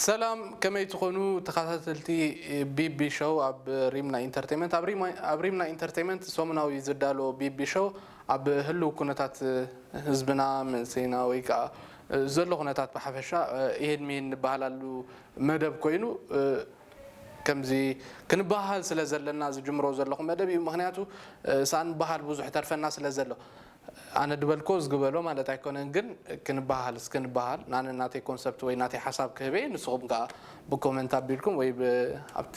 ሰላም፣ ከመይ ትኾኑ ተኸታተልቲ ቢቢ ሾው ኣብ ሪምና ኢንተርቴይመንት? ኣብ ሪማ-፣ ኣብ ሪምና ኢንተርቴይመንት ሰሙናዊ ዝዳሎ ቢቢ ሾው ኣብ ህልው ኩነታት ህዝብና፣ መንእሰይና ወይ ከዓ ዘሎ ኩነታት ብሓፈሻ ኢሄድ ሚሄድ ንበሃላሉ መደብ ኮይኑ፣ ከምዚ ክንበሃል ስለ ዘለና ዝጅምሮ ዘለኹ መደብ እዩ። ምኽንያቱ ሳንበሃል ብዙሕ ተርፈና ስለ ዘሎ። ኣነ ድበልኮ ዝግበሎ ማለት ኣይኮነን፣ ግን ክንበሃል እስክንበሃል ናነ ናተይ ኮንሰፕት ወይ ናተይ ሓሳብ ክህበ፣ ንስኹም ከዓ ብኮመንት ኣቢልኩም ወይ ብ-፣ ኣብቲ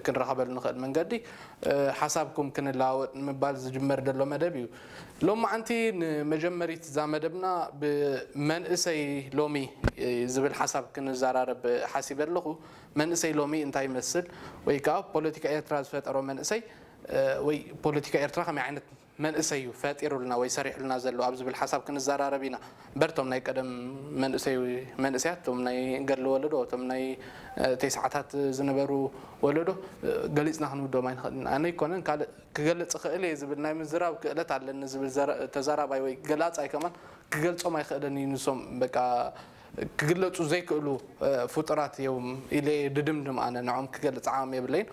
ክንረኸበሉ ንኽእል መንገዲ ሓሳብኩም ክንለዋወጥ ንምባል ዝጅመር ዘሎ መደብ እዩ። ሎማዓንቲ ንመጀመሪት እዛ መደብና ብመንእሰይ ሎሚ ዝብል ሓሳብ ክንዘራረብ ሓሲበ ኣለኹ። መንእሰይ ሎሚ እንታይ ይመስል፣ ወይ ከዓ ፖለቲካ ኤርትራ ዝፈጠሮ መንእሰይ ወይ ፖለቲካ ኤርትራ ከመይ ዓይነት መንእሰይ እዩ ፈጢሩልና ወይ ሰሪሑልና ዘሎ ኣብ ዝብል ሓሳብ ክንዘራረብ ኢና። እምበር እቶም ናይ ቀደም መንእሰይ፣ መንእሰያት፣ እቶም ናይ ገድሊ ወለዶ፣ እቶም ናይ ተስዓታት ዝነበሩ ወለዶ ገሊፅና ክንውዶም ኣይንኽእልን። ኣነ ኣይኮነን ካልእ ክገልፅ እኽእል እየ ዝብል ናይ ምዝራብ ክእለት ኣለኒ ዝብል ዘረ-፣ ተዛራባይ ወይ ገላፃይ ከማን ክገልፆም ኣይኽእልን እዩ። ንሶም በቃ ክግለፁ ዘይክእሉ ፍጡራት እዮም ኢለ ድድምድም። ኣነ ንዖም ክገልፅ ዓቕሚ የብለይን።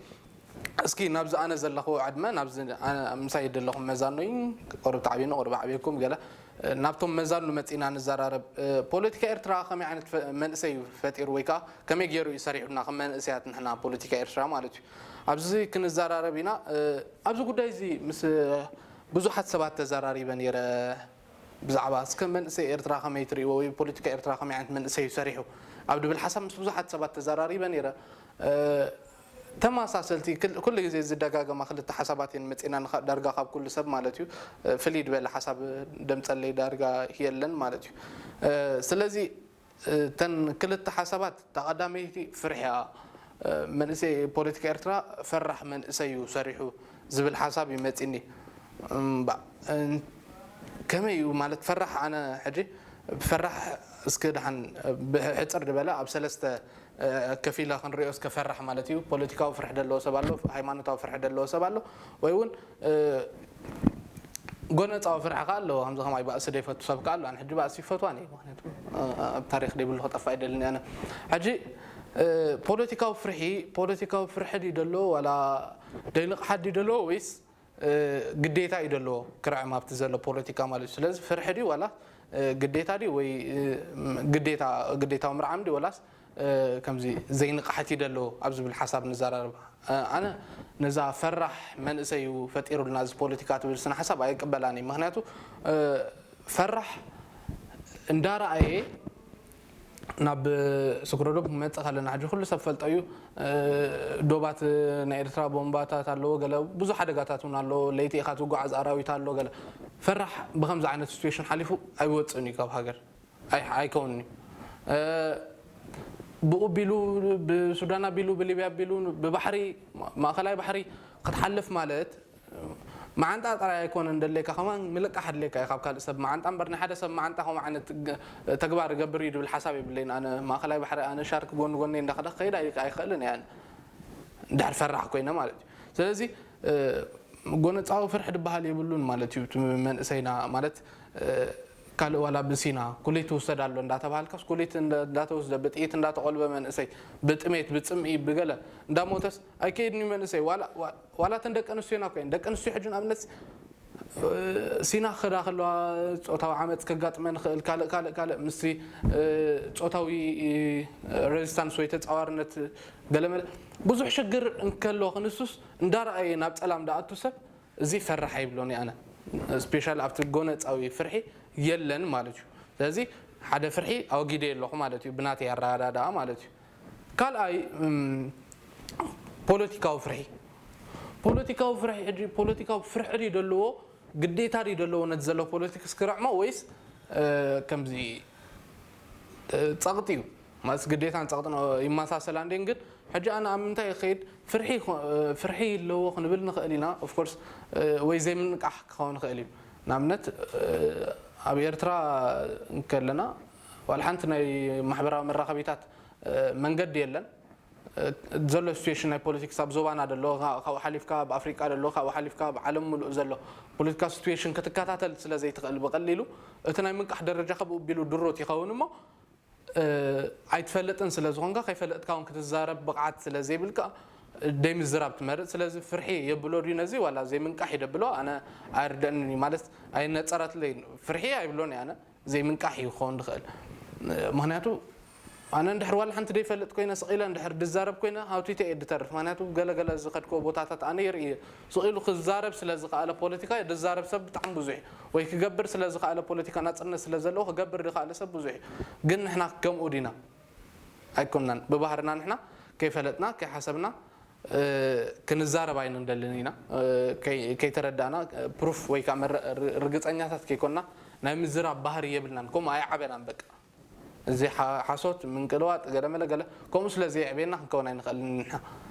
እስኪ ናብዚ ኣነ ዘለኹ ዕድመ፣ ናብዚ ኣነ ምሳይ ዘለኹም መዛኖይ፣ ቁሩብ ተዓብዩኒ፣ ቁሩብ ኣዕብየኩም ገለ፣ ናብቶም መዛኑ መጺና ንዘራረብ። ፖለቲካ ኤርትራ ከመይ ዓይነት ፈ-፣ መንእሰይ እዩ ፈጢሩ ወይ ከዓ ከመይ ገይሩ እዩ ሰሪሑና ከም መንእሰያት ንሕና ፖለቲካ ኤርትራ ማለት እዩ? ኣብዚ ክንዘራረብ ኢና። ኣብዚ ጉዳይ እዚ ምስ ብዙሓት ሰባት ተዘራሪበ ነይረ። ብዛዕባ እስከ መንእሰይ ኤርትራ ከመይ ትርእይዎ ወይ ፖለቲካ ኤርትራ ከመይ ዓይነት መንእሰይ እዩ ሰሪሑ ኣብ ድብል ሓሳብ ምስ ብዙሓት ሰባት ተዘራሪበ ነይረ። ተመሳሰልቲ ክል-፣ ኩሉ ግዜ ዝደጋገማ ክልተ ሓሳባት እየን መጺና ንኻ-፣ ዳርጋ ካብ ኩሉ ሰብ ማለት እዩ፣ እ፣ ፍልይ ዝበለ ሓሳብ ደምጸለይ ዳርጋ የለን ማለት እዩ። እ፣ ስለዚ፣ እ፣ እተን ክልተ ሓሳባት፣ እታ ቀዳመይቲ ፍርሒ እያ። እ፣ መንእሰይ ፖለቲካ ኤርትራ ፈራሕ መንእሰይ እዩ ሰሪሑ ዝብል ሓሳብ እዩ መጺኒ። እምባ-፣ እን-፣ ከመይ እዩ ማለት ፈራሕ? ኣነ ሕጂ ፈራሕ እስኪ ደሓን ብሕጽር ዝበለ ኣብ ሰለስተ ከፊለ ክንሪኦ እስከ። ፈራሕ ማለት እዩ፣ ፖለቲካዊ ፍርሒ ዘለዎ ሰብ ኣሎ፣ ሃይማኖታዊ ፍርሒ ዘለዎ ሰብ ኣሎ፣ ወይ እውን፣ እ፣ ጎነጻዊ ፍርሒ ከኣ ኣለዎ። ከምዚ ከማይ ባእሲ ዘይፈቱ ሰብ ከኣ ኣሎ። ኣነ ሕጂ ባእሲ ይፈትዋን እየ፣ ምኽንያቱ፣ እ፣ ኣብ ታሪኽ ዘይብሉ ክጠፍእ ኣይደልን እየ ኣነ። ሕጂ፣ እ፣ ፖለቲካዊ ፍርሒ፣ ፖለቲካዊ ፍርሒ ድዩ ደሎ ዋላ ደይንቕሓት ድዩ ደሎ ወይስ እ፣ ግዴታ እዩ ደለዎ ክርዕም ኣብቲ ዘሎ ፖለቲካ ማለት እዩ። ስለዚ ፍርሒ ድዩ ዋላ፣ እ፣ ግዴታ ድዩ ወይ፣ እ፣ ም-፣ ግዴታ፣ ግዴታዊ ምርዓም ድዩ ዋላስ፣ እ፣ ከምዚ ዘይንቕሓት እዩ ደለዎ ኣብ ዝብል ሓሳብ ንዘራረብ። እ፣ ኣነ ነዛ ፈራሕ መንእሰይ እዩ ፈጢሩልና እዚ ፖለቲካ ትብል ስነ ሓሳብ ኣይቅበላን እዩ። ምኽንያቱ፣ እ፣ ፈራሕ እንዳረኣየ ናብ ስግረዶብ ክንመጽእ ከለና፣ ሕጂ ኩሉ ሰብ ፈልጦ እዩ። እ፣ ዶባት ናይ ኤርትራ ቦምባታት ኣለዎ፣ ገለ ብዙሕ ሓደጋታት እውን ኣለዎ። ለይቲ ኢኻ ትጓዓዝ፣ ኣራዊት ኣሎ፣ ገለ። ፈራሕ ብኸምዚ ዓይነት ሲትዌሽን ሓሊፉ ኣይወጽእን እዩ ካብ ሃገር። ኣይ-፣ ኣይከውንን እዩ። እ፣ ብኡ ቢሉ፣ ብሱዳን ኣቢሉ፣ ብሊብያ ኣቢሉ፣ ብባሕሪ፣ ማእኸላይ ባሕሪ ክትሓልፍ ማለት፣ መዓንጣ ጥራይ ኣይኮነን ደለካ፣ ከማን ምልቃሕ ኣድለካ እዩ ካብ ካልእ ሰብ መዓንጣ እምበር። ናይ ሓደ ሰብ መዓንጣ ከምኡ ዓይነት ግ-፣ ተግባር እገብር እዩ ድብል ሓሳብ የብለይን። ኣነ ማእኸላይ ባሕሪ፣ ኣነ ሻርክ ጎኒ ጎኒ እንዳኸደ ክኸይድ ኣይ-፣ ኣይኽእልን እየ ኣነ፣ እንድሕር ፈራሕ ኮይነ ማለት እዩ። ስለዚ፣ እ፣ ጎነጻዊ ፍርሒ ድበሃል የብሉን ማለት እዩ። እቲ መንእሰይና ማለት፣ እ፣ ካልእ ዋላ ብሲና ኩሊት ትውሰድ ኣሎ እንዳተባሃልካስ፣ ኩሊት እንዳ-፣ እንዳተወስደ፣ ብጥይት እንዳተቆልበ መንእሰይ፣ ብጥሜት፣ ብጽምኢ፣ ብገለ እንዳሞተስ ኣይከይድን እዩ መንእሰይ። ዋላ፣ ዋ-፣ ዋላ እተን ደቂ ኣንስትዮና እኮ እየን። ደቂ ኣንስትዮ ሕጂ ንኣብነት፣ እ፣ ሲና ክኸዳ ከለዋ ጾታዊ ዓመጽ ከጋጥመን ይኽእል፣ ካልእ፣ ካልእ፣ ካልእ ምስቲ፣ እ፣ ጾታዊ፣ እ፣ ሬዚስታንስ ወይ ተጻዋርነት ገለመለ ብዙሕ ሽግር እንከሎ ክንሱስ እንዳረኣየ ናብ ጸላም ደኣቱ ሰብ እዚ ፈራሕ ኣይብሎን ኣነ። ስፔሻል ኣብቲ ጎነጻዊ ፍርሒ የለን ማለት እዩ። ስለዚ ሓደ ፍርሒ ኣወጊደ ኣለኹ ማለት እዩ፣ ብናተይ ኣረዳድኣ ማለት እዩ። ካልኣይ፣ እም፣ ፖለቲካዊ ፍርሒ። ፖለቲካዊ ፍርሒ፣ ሕጂ ፖለቲካዊ ፍርሒ ድዩ ደለዎ፣ ግዴታ ድዩ ደለዎ ነቲ ዘሎ ፖለቲክስ ክርዕሞ ወይስ፣ እ፣ ከምዚ፣ እ፣ ጸቕጢ እዩ? ማለት ግዴታን ጸቕጥን ይመሳሰላ እንዴን፣ ግን ሕጂ ኣነ ኣብ ምንታይ ይኸይድ? ፍርሒ ይኾ-፣ ፍርሒ ኣለዎ ክንብል ንኽእል ኢና። ኦፍ ኮርስ፣ እ፣ ወይ ዘይምንቃሕ ክኸውን ይኽእል እዩ። ንኣብነት፣ እ፣ ኣብ ኤርትራ እንከለና ዋላ ሓንቲ ናይ ማሕበራዊ መራኸቢታት፣ እ፣ መንገዲ የለን። እ፣ ዘሎ ሲትዌሽን ናይ ፖለቲክስ ኣብ ዞባና ደሎ፣ ካ-፣ ካብኡ ሓሊፍካ ኣብ ኣፍሪቃ ደሎ፣ ካብኡ ሓሊፍካ ኣብ ዓለም ምሉእ ዘሎ ፖለቲካ ሲትዌሽን ክትከታተል ስለ ዘይትኽእል ብቐሊሉ፣ እቲ ናይ ምንቃሕ ደረጃ ብኡ ኣቢሉ ድሮት ይኸውን እሞ፣ ኣይትፈልጥን ስለ ዝኾንካ፣ ከይፈለጥካ እውን ክትዛረብ ብቕዓት ስለ ዘይብልካ፣ ደይ ምዝራብ ትመርጽ። ስለዚ ፍርሒ የብሎ ድዩ ነዚ፣ ዋላ ዘይምንቃሕ እዩ ደብሎ? ኣነ ኣይርደእንን እዩ። ማለት ኣይነጸረትለይን። ፍርሒ ኣይብሎን እየ ኣነ። ዘይምንቃሕ እዩ ክኸውን ዝኽእል። ምኽንያቱ ኣነ እንድሕር ዋላ ሓንቲ ደይፈልጥ ኮይነ፣ ስቕ ኢለ እንድሕር ድዛረብ ኮይነ፣ ሃውቲተ እየ ድተርፍ። ምኽንያቱ ገለገለ ዝኸድክዎ ቦታታት ኣነ ይርኢ እየ። ስቕ ኢሉ ክዛረብ ስለ ዝኸኣለ ፖለቲካ፣ ድዛረብ ሰብ ብጣዕሚ ብዙሕ እዩ። ወይ ክገብር ስለ ዝኸኣለ ፖለቲካ ናጽነት ስለ ዘለዎ ክገብር ዝኸኣለ ሰብ ብዙሕ እዩ። ግን ንሕና ከምኡ ዲና? ኣይኮንናን። ብባህርና ንሕና ከይፈለጥና፣ ከይሓሰብና፣ እ፣ ክንዛረብ ኣይንደልን ኢና። እ፣ ከይ-፣ ከይተረዳእና፣ እ፣ ፕሩፍ ወይ ከዓ መረ-፣ ር-፣ ርግጸኛታት ከይኮንና ናይ ምዝራብ ባህሪ የብልናን። ከምኡ ኣይዓበናን በቃ። እዚ ሓ-፣ ሓሶት፣ ምንቅልዋጥ፣ ገለመለ ገለ፣ ከምኡ ስለ ዘየዕብየና ክንከውን ኣይንኽእልን ንሕና።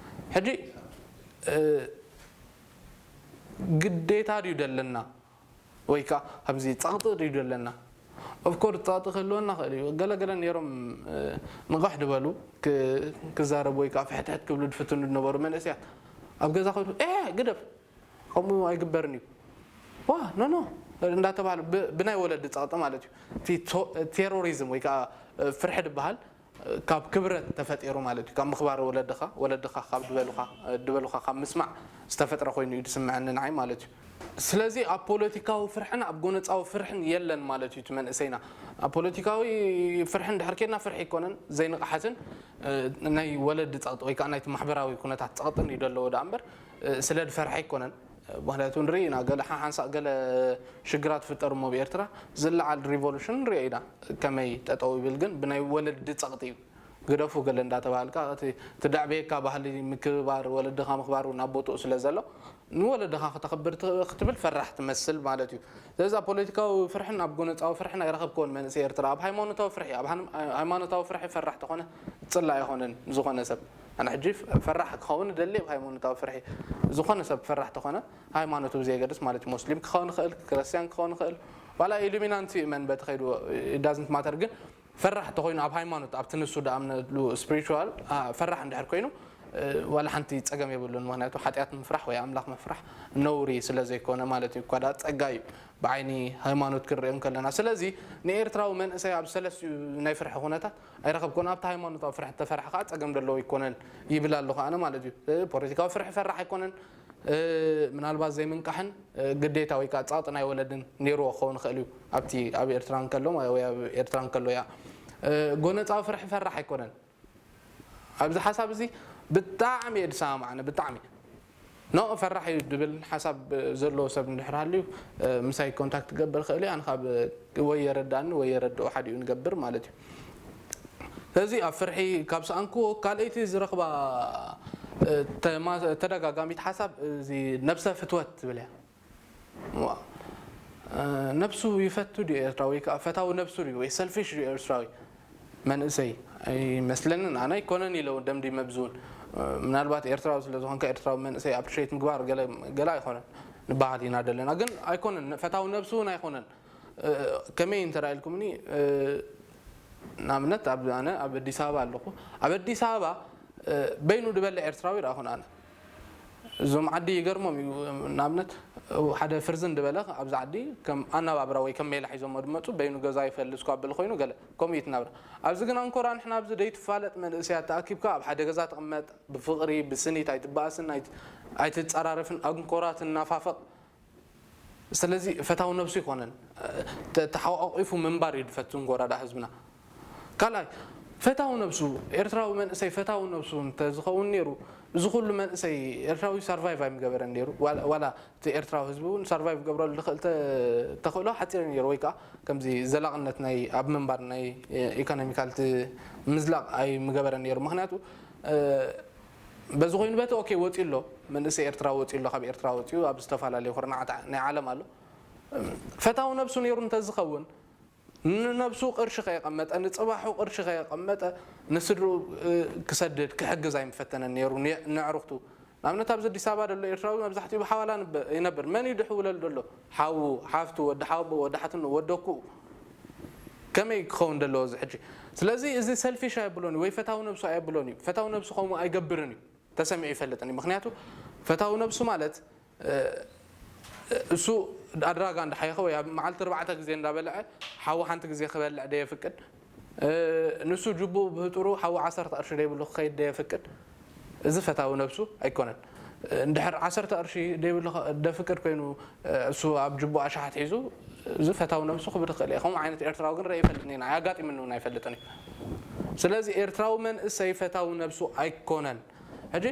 ሕጂ፣ እ፣ ግዴታ ድዩ ደለና? ወይ ከዓ ከምዚ ጸቕጢ ድዩ ደለና? ኦፍኮርስ ጸቕጢ ክህልወና ይኽእል እዩ። ገለገለ ነይሮም፣ እ፣ ንቕሕ ዝበሉ ክ-፣ ክዛረቡ ወይ ከዓ ፍሕትሕት ክብሉ ዝፍትኑ ዝነበሩ መንእሰያት ኣብ ገዛ ከይዱ፣ "ኤ፣ ግደፍ፣ ከምኡ ኣይግበርን እዩ። ዋ፣ ኖ፣ ኖ" እንዳተባህሉ ብ-፣ ብናይ ወለዲ ጸቕጢ ማለት እዩ። እቲ ቶ-፣ ቴሮሪዝም ወይ ከዓ፣ እ፣ ፍርሒ ዝበሃል ካብ ክብረት ተፈጢሩ ማለት እዩ። ካብ ምኽባር ወለድኻ፣ ወለድኻ ካብ ዝበሉኻ፣ ዝበሉኻ ካብ ምስማዕ ዝተፈጥረ ኮይኑ እዩ ዝስምዐኒ ንዓይ ማለት እዩ። ስለዚ ኣብ ፖለቲካዊ ፍርሕን ኣብ ጎነጻዊ ፍርሕን የለን ማለት እዩ እቲ መንእሰይና። ኣብ ፖለቲካዊ ፍርሒ እንድሕር ኬድና ፍርሒ ኣይኮነን፣ ዘይንቕሓትን፣ እ፣ ናይ ወለዲ ጸቕጢ ወይ ከዓ ናይቲ ማሕበራዊ ኩነታት ጸቕጥን እዩ ዘለዎ ደኣ እምበር፣ እ፣ ስለ ዝፈርሐ ኣይኮነን። ምኽንያቱ ንርኢ ኢና፣ ገለ ሓሓንሳእ ገለ ሽግራት ይፍጠር እሞ ኣብ ኤርትራ ዝለዓል ሪቮሉሽን ንሪኦ ኢና። ከመይ ጠጠው ይብል ግን ብናይ ወለዲ ጸቕጢ እዩ። ግደፉ ገለ እንዳተባሃልካ፣ እቲ ትደዕብየካ ባህሊ ምክብባር፣ ወለድኻ ምኽባር እውን ኣብ ቦትኡ ስለ ዘሎ፣ ንወለድኻ ክተኽብር ት-፣ ክትብል ፈራሕ ትመስል ማለት እዩ። ስለዚ ኣብ ፖለቲካዊ ፍርሕን ኣብ ጎነጻዊ ፍርሕን ኣይረኸብክዎን መንእሰይ ኤርትራ። ኣብ ሃይማኖታዊ ፍርሒ፣ ኣብ ሃን-፣ ሃይማኖታዊ ፍርሒ ፈራሕ ተኾነ፣ ጽላእ ኣይኾነን ዝኾነ ሰብ። ኣነ ሕጂ ፈራሕ ክኸውን እደሊ፣ ኣብ ሃይማኖታዊ ፍርሒ። ዝኾነ ሰብ ፈራሕ ተኾነ፣ ሃይማኖቱ ብዘየገድስ ማለት እዩ። ሙስሊም ክኸውን ይኽእል፣ ክርስቲያን ክኸውን ይኽእል፣ ዋላ ኢሉሚናንቲ ይእመን በቲ ከይዱ፣ it doesn't matter። ግን ፈራሕ ተኾይኑ ኣብ ሃይማኖት፣ ኣብቲ ንሱ ዝኣምነሉ ስፒሪቹዋል፣ አ፣ ፈራሕ እንድሕር ኮይኑ፣ እ፣ ዋላ ሓንቲ ጸገም የብሉን። ምኽንያቱ ሓጢኣት ምፍራሕ ወይ ኣምላኽ ምፍራሕ ነውሪ ስለ ዘይኮነ ማለት እዩ። እኳ ደኣ ጸጋ እዩ ብዓይኒ ሃይማኖት ክንሪኦ እንከለና። ስለዚ ንኤርትራዊ መንእሰይ ኣብ ሰለስቲኡ ናይ ፍርሒ ኩነታት ኣይረኸብኩን። ኣብቲ ሃይማኖታዊ ፍርሒ ተፈርሒ ከኣ ጸገም ዘለዎ ኣይኮነን ይብል ኣለኹ ኣነ ማለት እዩ። እ፣ ፖለቲካዊ ፍርሒ ፈራሕ ኣይኮነን። እ፣ ምናልባት ዘይምንቃሕን፣ እ፣ ግዴታ ወይ ከኣ ጸቕጢ ናይ ወለድን ነይርዎ ክኸውን ይኽእል እዩ። ኣብቲ ኣብ ኤርትራ እንከሎ ወይ ኣብ ኤርትራ እንከሎ እያ። እ፣ ጎነጻዊ ፍርሒ ፈራሕ ኣይኮነን። ኣብዚ ሓሳብ እዚ ብጣዕሚ እየ ዝሰማማዕ ኣነ፣ ብጣዕሚ። ኖ፣ ፈራሕ እዩ ዝብል ሓሳብ ዘለዎ ሰብ እንድሕር ሃልዩ፣ እ፣ ምሳይ ኮንታክት ክገብር ይኽእል እዩ። ኣነ ካብ ወይ የረዳእኒ ወይ የረድኦ ሓዲኡ ንገብር ማለት እዩ። ስለዚ ኣብ ፍርሒ ካብ ሰኣንኩ ካልኣይቲ ዝረኽባ፣ እ፣ ተማ-፣ ተደጋጋሚት ሓሳብ እዚ ነብሰ ፍትወት ትብል እያ። ዋ-፣ እ፣ ነብሱ ይፈቱ ድዩ ኤርትራዊ ወይ ከዓ ፈታዊ ነብሱ ድዩ ወይ ሰልፊሽ ድዩ ኤርትራዊ? መንእሰይ ኣይመስለንን። ኣነ ኣይኮነን ኢለ እውን ደምዲመ ብዙ እውን፣ እ፣ ምናልባት ኤርትራዊ ስለ ዝኾንካ ኤርትራዊ መንእሰይ ኣፕሪሼት ምግባር ገለ፣ ገለ ኣይኮነን ንበሃል ኢና ዘለና። ግን ኣይኮነን፣ ፈታዊ ነብሱ እውን ኣይኮነን። እ፣ ከመይ እንተ ኢልኩምኒ፣ እ፣ ንኣብነት ኣብ፣ ኣነ ኣብ ኣዲስ ኣበባ ኣለኹ። ኣብ ኣዲስ ኣበባ፣ እ፣ በይኑ ዝበልዕ ኤርትራዊ ረኣኹን ኣነ። እዞም ዓዲ ይገርሞም እዩ። ንኣብነት ሓደ ፍርዝን ዝበለ ኣብዚ ዓዲ ከም ኣነባብራ ወይ ከም ሜላ ሒዞሞ ዝመጹ፣ በይኑ ገዛ ይፈልስ እኳ ብል ኮይኑ ገለ ከምኡ እዩ እቲ ናብራ። ኣብዚ ግን ኣንኮራ ንሕና ኣብዚ ደይትፋለጥ መንእሰያት ተኣኪብካ ኣብ ሓደ ገዛ ትቕመጥ፣ ብፍቕሪ፣ ብስኒት ኣይትበኣስን፣ ኣይት-፣ ኣይትጸራረፍን፣ ኣንኮራ ትናፋፈቕ። ስለዚ ፈታዊ ነብሱ ይኮነን፣ ተ-፣ ተሓቋቂፉ ምንባር እዩ ዝፈቱ እንኮራ ደኣ ህዝብና። ካልኣይ፣ ፈታዊ ነብሱ፣ ኤርትራዊ መንእሰይ ፈታዊ ነብሱ እንተ ዝኸውን ነይሩ፣ እዚ ኩሉ መንእሰይ ኤርትራዊ ሰርቫይቭ ኣይምገበረን ነይሩ። ዋላ፣ ዋላ እቲ ኤርትራዊ ህዝቢ እውን ሰርቫይቭ ገብረሉ ዝኽእል ተ-፣ ተኽእሎ ሓፂር ነይሩ፣ ወይ ከዓ ከምዚ ዘላቕነት ናይ ኣብ ምንባር ናይ ኢኮኖሚካል እቲ ምዝላቕ ኣይምገበረን ነይሩ። ምኽንያቱ፣ እ፣ በዚ ኮይኑ በቲ ኦኬ ወፂኡ ኣሎ፣ መንእሰይ ኤርትራ ወፂኡ ኣሎ፣ ካብ ኤርትራ ወፂኡ ኣብ ዝተፈላለዩ ኩርናዓት ናይ ዓለም ኣሎ። ፈታዊ ነብሱ ነይሩ እንተዝኸውን፣ ንነብሱ ቅርሺ ከየቐመጠ፣ ንጽባሑ ቅርሺ ከየቐመጠ፣ ንስድርኡ፣ እ፣ ክሰድድ፣ ክሕግዝ ኣይምፈተነን ነይሩ፣ ን-፣ ንዕሩኽቱ። ንኣብነት፣ ኣብዚ ኣዲስ ኣበባ ዘሎ ኤርትራዊ መብዛሕትኡ ብሓዋላ ንበ-፣ ይነብር። መን እዩ ድሕውለሉ ዘሎ? ሓዉ፣ ሓፍቱ፣ ወዲ ሓወቦ፣ ወዲ ሓትኖ፣ ወዲ ኣኩኡ። ከመይ ክኸውን ዘለዎ እዚ ሕጂ? ስለዚ፣ እዚ ሰልፊሽ ኣየብሎን እዩ፣ ወይ ፈታዊ ነብሱ ኣየብሎን እዩ። ፈታዊ ነብሱ ከምኡ ኣይገብርን እዩ። ተሰሚዑ ይፈልጥን እዩ። ምኽንያቱ፣ ፈታዊ ነብሱ ማለት፣ እ፣ እሱ ኣድራጋ እንዳሓየኸ ወይ ኣብ መዓልቲ ኣርባዕተ ግዜ እንዳበልዐ፣ ሓዊ ሓንቲ ግዜ ክበልዕ ደየፍቅድ፣ ንሱ ጅቡኡ ብህጡሩ ሓዊ ዓሰርተ ቅርሺ ደይብሉ ክኸይድ ደየፍቅድ። እዚ ፈታዊ ነብሱ ኣይኮነን። እንድሕር ዓሰርተ ቅርሺ ደይብሉ ደፍቅድ ኮይኑ፣ እሱ ኣብ ጅቡኡ ኣሽሓት ሒዙ፣ እዚ ፈታዊ ነብሱ ክብል ይኽእል እየ። ከምኡ ዓይነት ኤርትራዊ ግን ርእየ ይፈልጥን እየ፣ ኣጋጢሙኒ እውን ኣይፈልጥን እዩ። ስለዚ ኤርትራዊ መንእሰይ ፈታዊ ነብሱ ኣይኮነን። ሕጂ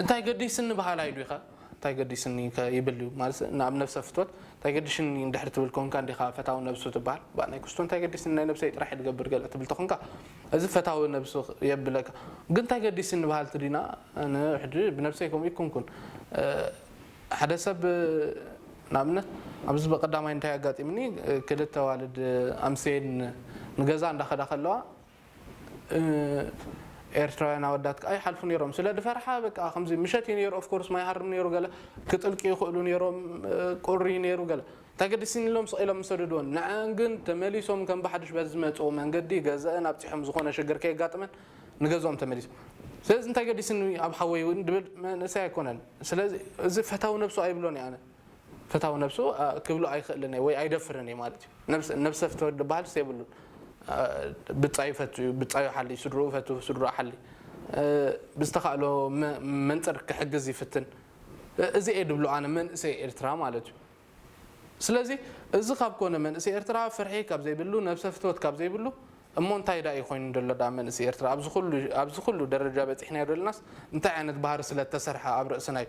እንታይ ገዲስኒ በሃላይ ዱ ኢኻ? እንታይ ገዲስኒ ከ ይብል እዩ ማለት፣ ናብ ነብሰ ፍትወት እንታይ ገዲሽኒ እንድሕር ትብል ኮንካ እንዲኻ ፈታዊ ነብሱ ትበሃል። ባ ናይ ክስቶ እንታይ ገዲስኒ፣ ናይ ነብሰይ ጥራሕ ድገብር ገለ ትብል ተኾንካ፣ እዚ ፈታዊ ነብሱ የብለካ። ግን እንታይ ገዲስኒ በሃልቲ ዲና? ኣነ ሕጂ ብነብሰይ ከምኡ ይኩንኩን። ሓደ ሰብ ንኣብነት ኣብዚ በቀዳማይ እንታይ ኣጋጢምኒ፣ ክልተ ዋልድ ኣምስየን ንገዛ እንዳኸዳ ከለዋ፣ ኤርትራውያን ኣወዳት ከኣ ይሓልፉ ነይሮም። ስለ ድፈርሓ በቃ ከምዚ ምሸት እዩ ነይሩ። ኦፍኮርስ ማይ ሃርም ነይሩ፣ ገለ ክጥልቂ ይኽእሉ ነይሮም። ቁሪ ነይሩ፣ ገለ እንታይ ገዲስኒ ኢሎም ስቕ ኢሎም ምሰደድወን። ንዐን ግን ተመሊሶም ከም ብሓድሽ በዚ ዝመፅኦ መንገዲ ገዘአን ኣብፂሖም ዝኾነ ሽግር ከየጋጥመን ንገዝኦም ተመሊሶም። ስለዚ እንታይ ገዲስኒ ኣብ ሓወይ እውን ድብል መንእሰይ ኣይኮነን። ስለዚ እዚ ፈታዊ ነብሱ ኣይብሎን እየ ኣነ። ፈታዊ ነብሱ ክብሎ ኣይኽእልን እየ ወይ ኣይደፍርን እየ ማለት እዩ። ነብሰ ፍትወት ዝበሃል ስ የብሉን። ብጻዩ ፈቱ እዩ፣ ብጻዩ ሓሊ፣ ስድርኡ ፈቱ፣ ስድርኡ ሓሊ። ብዝተኻእሎ መንጽር ክሕግዝ ይፍትን። እዚ እየ ድብሎ ኣነ መንእሰይ ኤርትራ ማለት እዩ። ስለዚ እዚ ካብ ኮነ መንእሰይ ኤርትራ ፍርሒ ካብ ዘይብሉ፣ ነብሰ ፍትወት ካብ ዘይብሉ እሞ እንታይ ዳ እዩ ኮይኑ ዘሎ ዳ መንእሰይ ኤርትራ ኣብዚ ኩሉ ደረጃ በጺሕናዮ ዘለናስ እንታይ ዓይነት ባህሪ ስለ ተሰርሐ ኣብ ርእስና እዩ።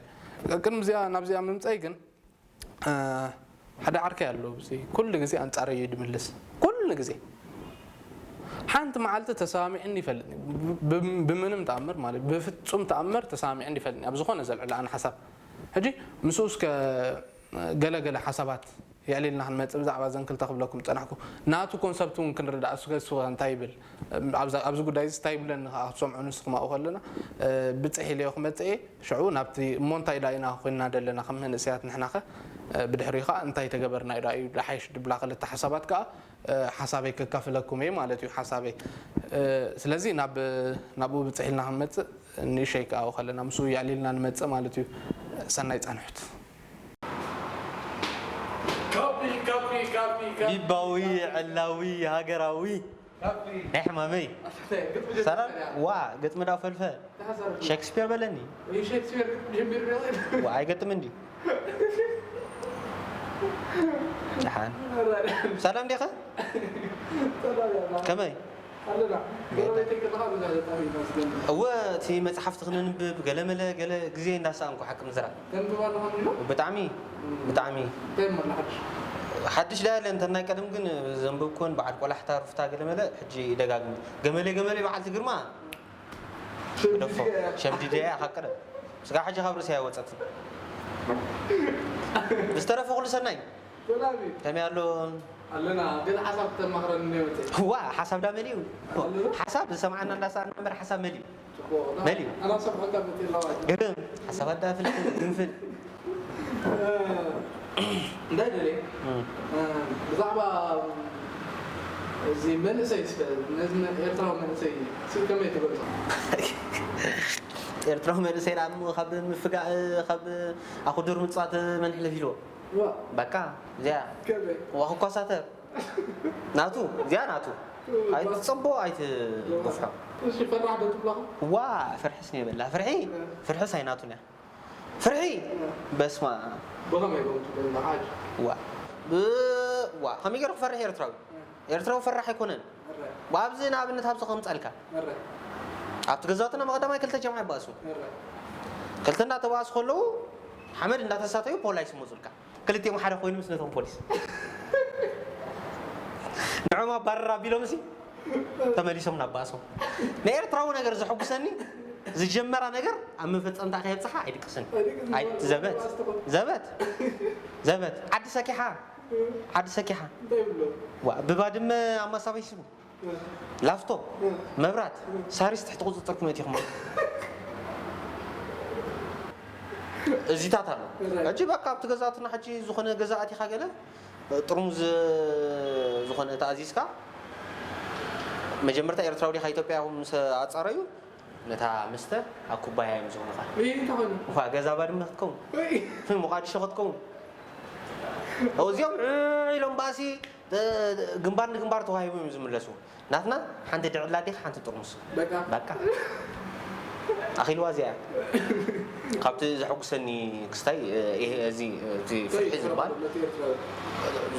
ቅድሚ እዚኣ ናብዚኣ ምምጻይ ግን ሓደ ዓርከይ ኣሎ፣ እዚ ኩሉ ግዜ ኣንጻረይ እዩ ድምልስ። ኩሉ ግዜ ሓንቲ መዓልቲ ተሰማሚዕኒ ይፈልጥ፣ ብምንም ተኣምር ማለት፣ ብፍጹም ተኣምር ተሰማሚዕኒ ይፈልጥ ኣብ ዝኾነ ዘልዕሎ ኣነ ሓሳብ። ሕጂ ምስኡ እስከ ገለ ገለ ሓሳባት የዕሊልና ክንመጽእ ብዛዕባ ዘን ክልተ ክብለኩም ጸናሕኩ። ናቱ ኮንሰፕት እውን ክንርዳእ፣ እሱ እሱ እንታይ ይብል ኣብዚ ጉዳይ እዚ እንታይ ይብለኒ ከዓ ክትሰምዑ ንስኹም ኣብኡ ከለና ብጽሕ ኢለዮ ክመጽእ እየ። ሽዑ ናብቲ እሞ እንታይ ዳ ኢና ኮይንና ዘለና ከም መንእሰያት ንሕናኸ ብድሕሪኡ ከዓ እንታይ ተገበርና እዩ ዳ እዩ ዝሓይሽ ድብላ ክልተ ሓሳባት ከዓ ሓሳበይ ከካፍለኩም እየ ማለት እዩ ሓሳበይ። ስለዚ ናብኡ ብጽሕ ኢልና ክንመጽእ ንእሸይ ከዓ ኣብኡ ከለና ምስኡ የዕሊልና ንመጽእ ማለት እዩ። ሰናይ ጻንሑት። ቢባዊ፣ ዕላዊ፣ ሃገራዊ ናይ ሕማመይ ሰላም ዋ ግጥሚ ዳ ፈልፈ ሸክስፒር በለኒ። ዋ ኣይገጥም እንዲ ደሓን ሰላም ዲኸ ከመይ እወ እቲ መፅሓፍቲ ክነንብብ ገለመለ ገለ ግዜ እንዳሰኣንኩ ሓቂ ምዝራብ ብጣዕሚ ብጣዕሚ ሓድሽ ዳ የለ እንተ ናይ ቀደም ግን ዘንብብ ኮን በዓል ቆላሕታ ሩፍታ ገለመለ ሕጂ ይደጋግም ገመለ ገመለ በዓልቲ ግርማ ደፎ ሸምዲደያ ካብ ቀደም ስጋ ሕጂ ካብ ርእሲ ኣይወፀት ዝተረፈ ኩሉ ሰናይ ከመይ ኣሎ ኣለና ግን ሓሳብ ተማኽረኒ ነይወፀ ዋ ሓሳብ ዳ መሊኡ ሓሳብ ዝሰማዓና እንዳሰኣና እምበር ሓሳብ መሊኡ መሊኡ ግርም ሓሳብ ኣዳ ፍልፍል ግንፍል እንታይ ደለ ብዛዕባ እዚ መንእሰይ እስከ ነዚ ኤርትራዊ መንእሰይ ከመይ ትገልጾ? ኤርትራዊ መንእሰይ ናብ ካብ ምፍጋእ ካብ ኣኹዱር ምጽዋት መን ሕልፍ ኢልዎ በቃ እዚኣ ዋ ክኳሳተር ናቱ እዚኣ ናቱ ኣይትጸቦ ኣይትግፍሖ ዋ ፍርሕስ ነው የበላ ፍርሒ ፍርሕስ ኣይናቱን እያ ፍርሒ በስማ ብኸመይ ዋ ዋ ከመይ ገይሩ ክፈርሕ ኤርትራዊ ኤርትራዊ ፈራሕ ኣይኮነን ኣብዚ ንኣብነት ኣብዚ ከምፀልካ ኣብቲ ገዛትና መቐዳማይ ክልተ ጀምዓ ይባእሱ ክልተ እናተባእሱ ከለዉ ሓመድ እንዳተሳተዩ ፖላይስ ይመፁልካ ክልቲኦም ሓደ ኮይኑ ምስ ነቶም ፖሊስ ንዖም ኣባረር ኣቢሎም ሲ ተመሊሶም ናባእሶም ናይ ኤርትራዊ ነገር ዘሐጉሰኒ ዝጀመራ ነገር ኣብ መፈፀምታ ከየብፅሓ ኣይድቅስን ዘበት ዘበት ዘበት ዓዲ ሰኪሓ ዓዲ ሰኪሓ ብባድመ ኣማሳበይ ስቡ ላፍቶ መብራት ሳሪስ ትሕቲ ቁፅፅርኩም እቲኹም እዚታት ኣሎ ሕጂ በቃ ኣብቲ ገዛትና ሕጂ ዝኾነ ገዛ ኣቲኻ ገለ ጥርሙዝ ዝኾነ ተኣዚዝካ መጀመርታ ኤርትራዊ ዲኻ ኢትዮጵያ ምስ ኣፃረዩ ነታ መስተ ኣብ ኩባያ እዮም ዝኾኑኻ ገዛ ባድመ ክትከውን ሙቃድሾ ክትከውን እዚኦም ኢሎም ባእሲ እ፣ ግንባር ንግንባር ተዋሂቦም እዮም ዝምለሱ። ናትና ሓንቲ ድዕላ ዲኻ ሓንቲ ጥርሙስ። በቃ። በቃ። ኣኺልዋ እዚኣ። ካብቲ ዘሐጉሰኒ ክስታይ፣ እ፣ ይሄ፣ እዚ፣ እቲ ፍርሒ ዝበሃል።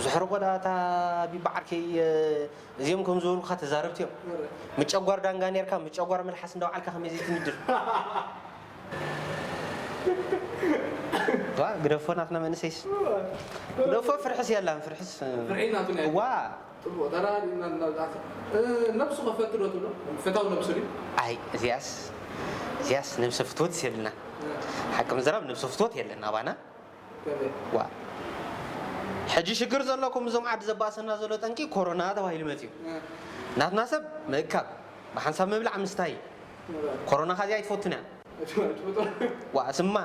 ዘሕርቆ ዳ እታ ቢባ ዓርከይ፣ እ፣ እዚኦም ከም ዝበሉካ ተዛረብቲ እዮም። ምጨጓር ዳንጋ ኔርካ፣ ምጨጓር መልሓስ እንዳውዓልካ ከመይ ዘይትንድር? ዋ፣ ግደፎ ናትና መንእሰይስ። ግደፎ፣ ፍርሕስ የላን፣ ፍርሕስ። ፍርሒ ናቱ ናይ ዋ። ጽቡቕ፣ ተራዲእና እናብዛዕካ። እ፣ ነብሱ ከፈቱ ዶ ትብሎ? ፈታው ነብሱ ድዩ? ኣይ፣ እዚኣስ፣ እዚኣስ ነብሰ ፍትወት የብልና። እ። ሓቂ ምዝራብ ነብሰ ፍትወት የለን ኣባና። ከመይ? ዋ። ሕጂ ሽግር ዘለኩም እዞም ዓዲ ዘባእሰና ዘሎ ጠንቂ ኮሮና ተባሂሉ መጽዩ። እ። ናትና ሰብ ምእካብ፣ ብሓንሳብ ምብላዕ ምስታይ። እ። ኮሮና ካዚ ኣይትፈቱን እያ። ኣይትፈቱ። ዋ፣ ስማ።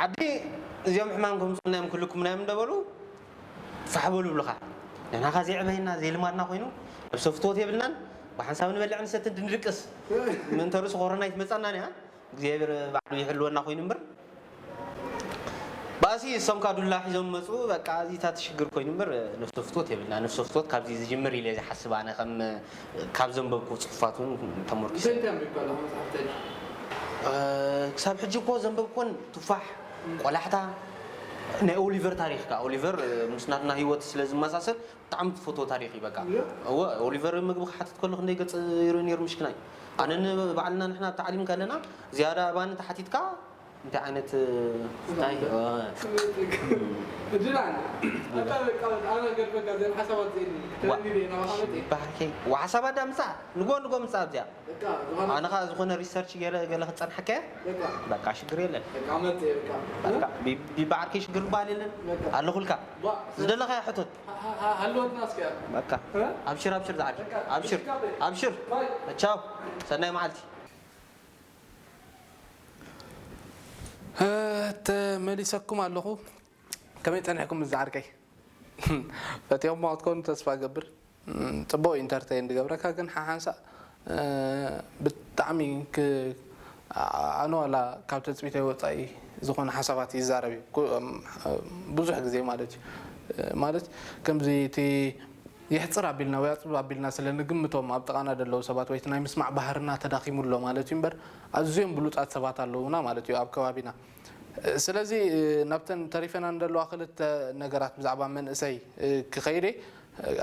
ዓዲ እዚኦም ሕማም ከምጽኡና እዮም ክልኩምና እዮም እንደበሉ ፋሕ በሉ ይብሉኻ። ንሕና ኸ ዘይዕበየና፣ ዘይልማድና ኮይኑ፣ ነብሰ ፍትወት የብልናን፣ ብሓንሳብ ንበልዕ ንሰትን ድንድቅስ። ምእንተ ርእሲ ኮሮና ኣይትመጻናን እያ። እግዚኣብሔር ባዕሉ ይሕልወና ኮይኑ እምበር። ባእሲ እሶም ካ ዱላ ሒዞም መጹ፣ በቃ፣ እዚ እታ ትሽግር ኮይኑ እምበር፣ ነብሰ ፍትወት የብልና። ነብሰ ፍትወት ካብዚ ዝጅምር ኢለ ዝሓስብ ኣነ፣ ከም፣ ካብ ዘንበብኩ ጽሑፋት እውን ተመርኪሰ። እንታይ እንታይ ኣንቢብካ ኣለኻ መጽሓፍቲ ሕጂ? እ፣ ክሳብ ሕጂ እኮ ዘንበብኩወን ቱፋሕ፣ ቆላሕታ፣ ናይ ኦሊቨር ታሪኽ ከኣ፣ ኦሊቨር፣ እ፣ ምስ ናትና ህይወት ስለ ዝመሳሰል፣ ብጣዕሚ ትፈትዎ ታሪኽ እዩ በቃ። እዮ። እወ፣ ኦሊቨር ምግቢ ክሓትት ከሎ ክንደይ ገጽ ይርኢ ነይሩ፣ ምሽክናይ። ኣነ ንባዕልና ንሕና ኣብ ታዕሊም ከለና፣ ዝያዳ ኣባኒ ተሓቲትካ፣ እንታይ ዓይነት፣ እ፣ እንታይ፣ እ፣ እድል ኣለ። ኣታ በቃ፣ ኣነ ገርበካ ዘን ሓሳባት ዘን፣ ዋ-፣ ተረዲደ ናባኻ መጽእ። ባህርከይ፣ ዋ፣ ሓሳባት ዳ ምጻእ፣ ንጎ ንጎ ምጻእ ኣብዚኣ። በቃ፣ ዝኾነ ኣነ ኸኣ ዝኾነ ሪሰርች ገለ፣ ገለ ክጸንሓካ እየ። በቃ። በቃ፣ ሽግር የለን። በቃ፣ መጽእ፣ በቃ። በቃ፣ ቢ-፣ ቢባ ዓርከይ ሽግር ዝበሃል የለን። በቃ። ኣለኹልካ። ባ-፣ ዝደለኻዮ ሕቶት። ሃ-፣ ሃ-፣ ሃ-፣ ሃለወትና እስኪ። በቃ። እ? ኣብሽር፣ ኣብሽር ዝዓርከይ። በቃ፣ ኣብሽር፣ እሺ፣ ካበይ? ኣብሽር። ባይ። ቻው። ሰናይ መዓልቲ። እ፣ ተመሊሰኩም ኣለኹ። ከመይ ጸኒሕኩም ምስ ዝዓርከይ? ፈትዮም ክትኮኑ ተስፋ እገብር። እም፣ ጽቡቕ ኢንተርቴን ዝገብረካ ግን ሓሓንሳእ፣ እ፣ ብጣዕሚ ክ-፣ ኣ-፣ ኣነ ዋላ ካብ ትጽቢተይ ወጻኢ ዝኾነ ሓሳባት ይዛረብ እዩ። ኩ-፣ እም፣ ብዙሕ ግዜ ማለት እዩ። እ፣ ማለት ከምዚ እቲ የሕጽር ኣቢልና ወይ ኣጽብብ ኣቢልና ስለ ንግምቶም ኣብ ጥቓና ዘለዉ ሰባት ወይ እቲ ናይ ምስማዕ ባህርና ተዳኺሙ ኣሎ ማለት እዩ እምበር፣ ኣዝዮም ብሉጻት ሰባት ኣለዉና ማለት እዩ ኣብ ከባቢና። ስለዚ፣ ናብተን ተሪፈና እንደለዋ ክልተ ነገራት ብዛዕባ መንእሰይ ክኸይድ እየ።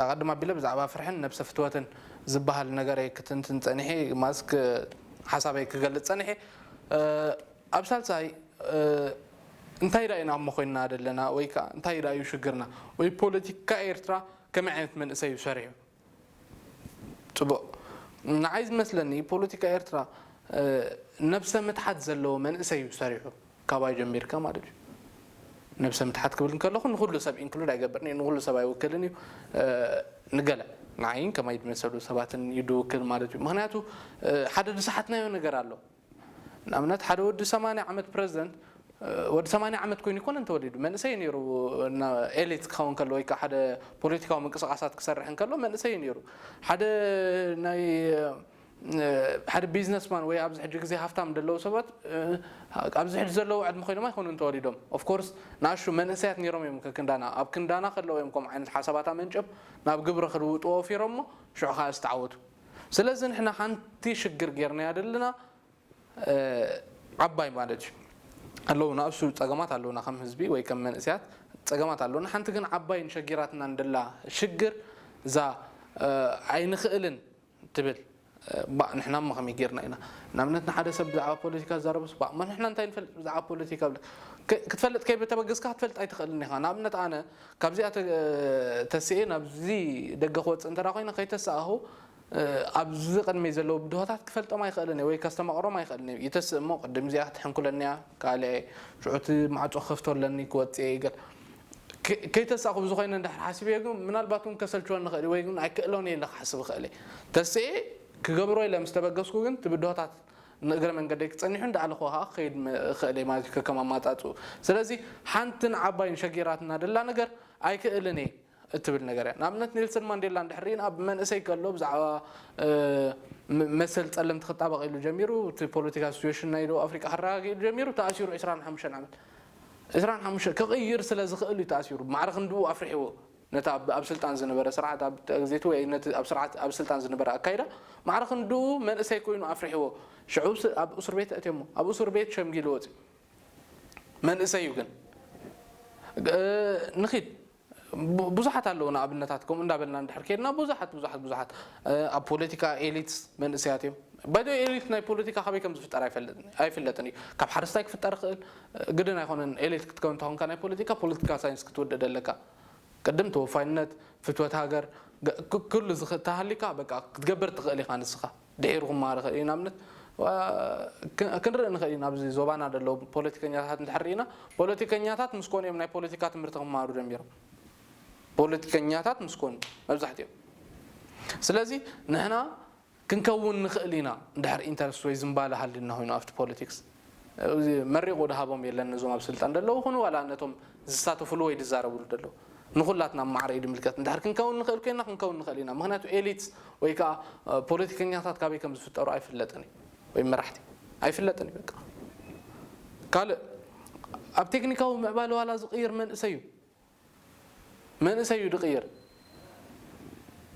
ኣቐድም ኣቢለ ብዛዕባ ፍርሕን ነብሰ ፍትወትን ዝበሃል ነገር እየ ክትንትን ጸኒሐ፣ ማስክ ሓሳበይ ክገልጽ ጸኒሐ። ኣብ ሳልሳይ፣ እንታይ ደኣ ኢና እሞ ኮይንና ዘለና፣ ወይ ከኣ እንታይ ደኣ እዩ ሽግርና? ወይ ፖለቲካ ኤርትራ ከመይ ዓይነት መንእሰይ እዩ ሰሪሑ? ጽቡቕ። ንዓይ ዝመስለኒ ፖለቲካ ኤርትራ፣ እ፣ ነብሰ ምትሓት ዘለዎ መንእሰይ እዩ ሰሪሑ፣ ካባይ ጀሚርካ ማለት እዩ። ነብሰ ምትሓት ክብል እንከለኹ ንኹሉ ሰብ ኢንክሉድ ኣይገብርን እዩ፣ ንኹሉ ሰብ ኣይውክልን እዩ። እ፣ ንገለ ንዓይን ከማይ ዝመሰሉ ሰባትን እዩ ድውክል ማለት እዩ። ምኽንያቱ፣ እ፣ ሓደ ዝሰሓትናዮ ነገር ኣሎ። ንኣብነት ሓደ ወዲ ሰማንያ ዓመት ፕረዚደንት፣ እ፣ ወዲ ሰማንያ ዓመት ኮይኑ ይኮነን ተወሊዱ፣ መንእሰይ ነይሩ፣ እና ኤሊት ክኸውን ከሎ ወይ ከዓ ሓደ ፖለቲካዊ ምንቅስቃሳት ክሰርሕ እንከሎ መንእሰይ ነይሩ። ሓደ ናይ፣ እ፣ ሓደ ቢዝነስማን ወይ ኣብዚ ሕጂ ግዜ ሃፍታም ዘለዉ ሰባት፣ እ፣ ኣብዚ ሕጂ ዘለዉ ዕድመ ኮይኖም ኣይኮኑን ተወሊዶም። ኦፍ ኮርስ ንኣሹ መንእሰያት ነይሮም እዮም ከክንዳና። ኣብ ክንዳና ከለዉ እዮም ከምኡ ዓይነት ሓሳባት ኣመንጭም ናብ ግብሪ ክልውጥዎ ወፊሮሞ ሽዑ ከዓ ዝተዓወቱ። ስለዚ ንሕና ሓንቲ ሽግር ጌርናያ ዘለና፣ እ፣ ዓባይ ማለት እዩ። ኣለዉ፣ ንኣሱ ጸገማት ኣለዉና፣ ከም ህዝቢ ወይ ከም መንእሰያት ጸገማት ኣለዉና። ሓንቲ ግን ዓባይን ሸጊራትናን ደላ ሽግር እዛ፣ እ፣ ኣይንኽእልን ትብል፣ እ፣ ባእ፣ ንሕና እሞ ከመይ ጌርና ኢና? ንኣብነት ንሓደ ሰብ ብዛዕባ ፖለቲካ ዝዛረብስ፣ ባእ፣ እሞ ንሕና እንታይ ንፈልጥ ብዛዕባ ፖለቲካ? ብለ-፣ ከ-፣ ክትፈልጥ ከይተበገስካ ክትፈልጥ ኣይትኽእልን ኢኻ። ንኣብነት ኣነ ካብዚኣ ተ-፣ ተስኤ ናብዚ ደገ ክወጽእ እንተ ደኣ ኮይነ ከይተሰኣኹ፣ እ፣ ኣብዚ ቅድመይ ዘለዉ ብድሆታት ክፈልጦም ኣይኽእልን እየ ወይ ከስተማቕሮም ኣይኽእልን እየ። ይተስእ እሞ ቅድም እዚኣ ክትሕንኩለኒ እያ፣ ካልእ ሽዑ እቲ ማዕጾ ክኸፍቶ ኣለኒ ክወጽእ እየ ይገል። ከ-፣ ከይተሳእኹ ብዝኾይነ እንድሕር ሓሲበዮ ግን ምናልባት እውን ከሰልችወኒ ይኽእል እዩ ወይ ግን ኣይክእሎን እየ ኢለ ክሓስብ ይኽእል እየ። ተስኤ ክገብሮ ኢለ ምስ ተበገስኩ ግን እቲ ብድሆታት ንእግረ መንገደይ ክጸኒሑ እንዳዕለኹ ከዓ ክኸይድ ም-፣ እኽእል እየ ማለት እዩ ከከም ኣማጻጽኡ። ስለዚ ሓንትን ዓባይን ሸጊራትና ደላ ነገር ኣይክእልን እየ። እትብል ነገር እያ። ንኣብነት ኔልሰን ማንዴላ እንድሕር ርኢና፣ ኣብ መንእሰይ ከሎ ብዛዕባ፣ እ፣ ም-፣ መሰል ጸለምቲ ክጣበቕ ኢሉ ጀሚሩ፣ እቲ ፖለቲካ ሲቹዌሽን ናይ ደቡብ ኣፍሪቃ ክረጋግእ ኢሉ ጀሚሩ፣ ተኣሲሩ ዕስራን ሓሙሽተን ዓመት። ዕስራን ሓሙሽተን ክቕይር ስለ ዝኽእል እዩ ተኣሲሩ። ማዕረ ክንድኡ ኣፍሪሕዎ። ነቲ ኣብ ኣብ ስልጣን ዝነበረ ስርዓት ኣብ ትእግዜቱ ወይ ነቲ ኣብ ስርዓት ኣብ ስልጣን ዝነበረ ኣካይዳ ማዕረ ክንድኡ መንእሰይ ኮይኑ ኣፍሪሕዎ። ሽዑ ስ- ኣብ እስር ቤት ኣእትዮሞ፣ ኣብ እስር ቤት ሸምጊሉ ወፂኡ። መንእሰይ እዩ ግን እ፣ ንኺድ ቡ- ብዙሓት ኣለዉ ንኣብነታት። ከምኡ እንዳበልና እንድሕር ከድና ብዙሓት ብዙሓት ብዙሓት እ፣ ኣብ ፖለቲካ ኤሊትስ መንእሰያት እዮም። ባይዶ ኤሊት ናይ ፖለቲካ ካበይ ከም ዝፍጠር ኣይፈልጥን ኣይፍለጥን እዩ። ካብ ሓረስታይ ክፍጠር ይኽእል እ፣ ግድን ኣይኮነን። ኤሊት ክትከውን እንተኾንካ ናይ ፖለቲካ ፖለቲካ ሳይንስ ክትውድእ ደለካ። ቅድም ተወፋይነት፣ ፍትወት ሃገር ገ- ክ- ኩሉ ዝኽ- ተሃሊካ በቃ ክትገብር ትኽእል ኢኻ ንስኻ። ድሒሩ ክመሃር ይኽእል እዩ። ንኣብነት ዋ- ክ- ክንርኢ ንኽእል ኢና ኣብዚ ዞባና ዘለዉ ፖለቲከኛታት እንድሕር ርኢና፣ ፖለቲከኛታት ምስ ኮኑ እዮም ናይ ፖለቲካ ትምህርቲ ክመሃሩ ጀሚሮም። ፖለቲከኛታት ምስ ኮኑ መብዛሕትኦም። ስለዚ ንሕና ክንከውን ንኽእል ኢና እንድሕር ኢንተረስት ወይ ዝምባለ ሃልዩና ኮይኑ ኣብቲ ፖለቲክስ። እዚ መሪቑ ድሃቦም የለን ነዞም ኣብ ስልጣን ዘለዉ ይኹኑ ዋላ ነቶም ዝሳተፍሉ ወይ ዝዛረብሉ ዘለዉ። ንኹላትና ማዕረ እዩ ድምልከት። እንድሕር ክንከውን ንኽእል ኮይና ክንከውን ንኽእል ኢና። ምኽንያቱ ኤሊትስ ወይ ከዓ ፖለቲከኛታት ካበይ ከም ዝፍጠሩ ኣይፍለጥን እዩ። ወይ መራሕቲ ኣይፍለጥን እዩ። በቃ ካልእ ኣብ ቴክኒካዊ ምዕባለ ዋላ ዝቕይር መንእሰይ እዩ። መንእሰይ እዩ ድቕይር።